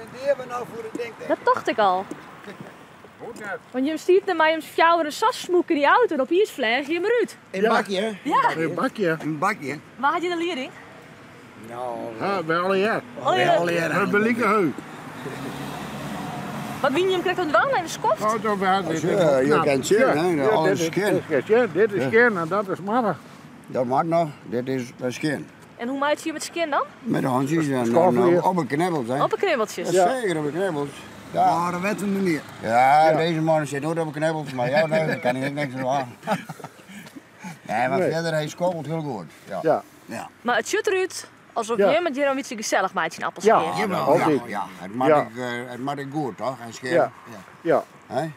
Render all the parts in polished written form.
Spendeer we nou foar it ding. Dat tocht ik al. Want jim stieten mei jim fjouweren sa smûk yn dy auto en opiens fleagen jim derút. In bakje, hè? Ja. In bakje. In bakje. Wa hat hjir de lieding? Nou, Ha, wy allegear. Allegear. We beliken hu. Wat wiene jim krekt oan it dwaan? Even skoft? Oh, dan we dit Ja, je kan sjen, hè, alles dit skjin. Dit is, dit is skjin en dat is marre. Dat moat noch. Dit is skjin. En hoe meitsje jim it skjin dan? Met de handsjes en Skoffel, op de knibbels, hè. Op de knibbeltsjes. Ja, zeker op de knibbels. Ja. Maar dat wet meneer. Ja, deze man zit nooit op de knibbels, maar jou nee, daar kan ik niks aan. Nee, maar Nee. verder, hij schobbelt heel goed. Ja. Ja. Ja. Maar it sjocht derút alsof Ja. jim it hjir in bytsje gesellich meitsje yn Appelskea. Ja. Jawel, ja, Altyd. ja. Het maakt Ja. ik, het maakt ik goed, toch? En scherp. Ja. Ja. Hè? Ja.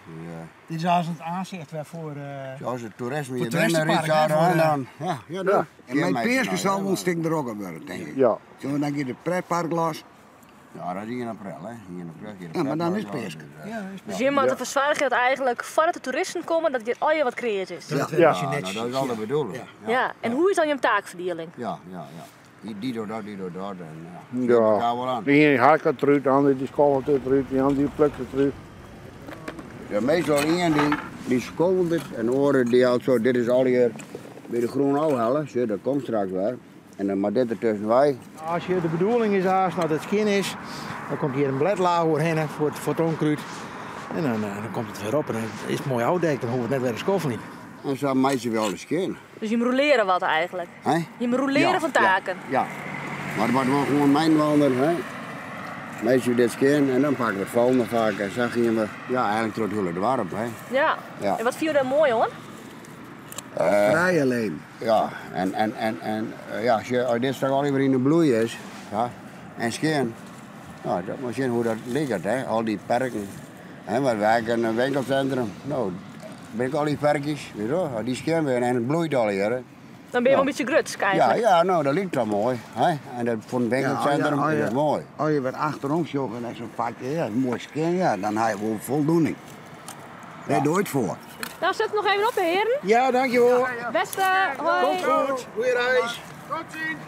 Dit is als het aanzicht waarvoor. Zoals het toerisme, Voor je bent er toeristenpark, iets aan hè, voor, en dan. Ja, ja, dat. En mijn Peerske zal wel stik er ook op worden, denk ik. Ja. Zo, dan gaat het pretpark los. Ja, dat is in april, hè? In april gaat het Ja, maar dan is pretpark Peerske. los, dus, Dus jim moatte derfoar soargje dat eigenlijk foardat de toeristen komme, dat hjir allegear wat kreas is. Dat Ja. is Ja, netjes. nou, dat is al de bedoeling. Ja. Ja. En hoe is dan jim taakferdieling? Ja, ja, ja. Die, die doet dat, die doet dat. En, ja. Ja. Elkaar wel aan. De ene hakt het eruit, de ander die schoffelt het eruit, die ander die plukt het eruit. Ja, meestal één die, die schoffelt het en oren die al zo, dit is al hier bij de groen afhalen. Zie, dat komt straks weer. En dan maar dit ertussen wij. Als je de bedoeling is, als nou dat het skin is, dan komt hier een bledlaag oerhinne foar it onkruid. En dan, dan komt it wer op en dan is it moai ôfdekt, dan hoege we it net wer te skoffeljen. En zo meisje wel de skin. Dus jim rouleren wat eigenlijk. Hè? Jim rouleren Ja, fan taken. Ja, ja. Maar het wordt wel gewoon mijn wander, hè? Meisje dit skin en dan pakken we het volgende vaak en zag je me, ja, eigenlijk tot het hele dorp, hè? Ja. Ja. En wat vind je daar moai oan? Vrij alleen. Ja, en ja, als, je, als dit straks al weer in de bloei is, ja, en skin, nou, dat moet je zien hoe dat ligt, hè? Al die perken. Hè, maar wij hebben een winkelcentrum. Nou, ben ik al die perkjes, weet je wel, die skin weer en het bloeit al hier, hè. Dan ben je Ja. wel in bytsje grutsk Ja, eigenlijk. ja, nou, dat ligt dan mooi. Hè? En dat voor een winkelcentrum Ja, is dat mooi. Als je wat achterom zoekt en zo'n pakje, ja, mooi skin, ja, dan heb je wel voldoening. Daar doe je het voor. Nou, zet het nog even op, hè, heren. Ja, dankjewel. Beste, hoi. Komt goed, goeie reis. Tot ziens!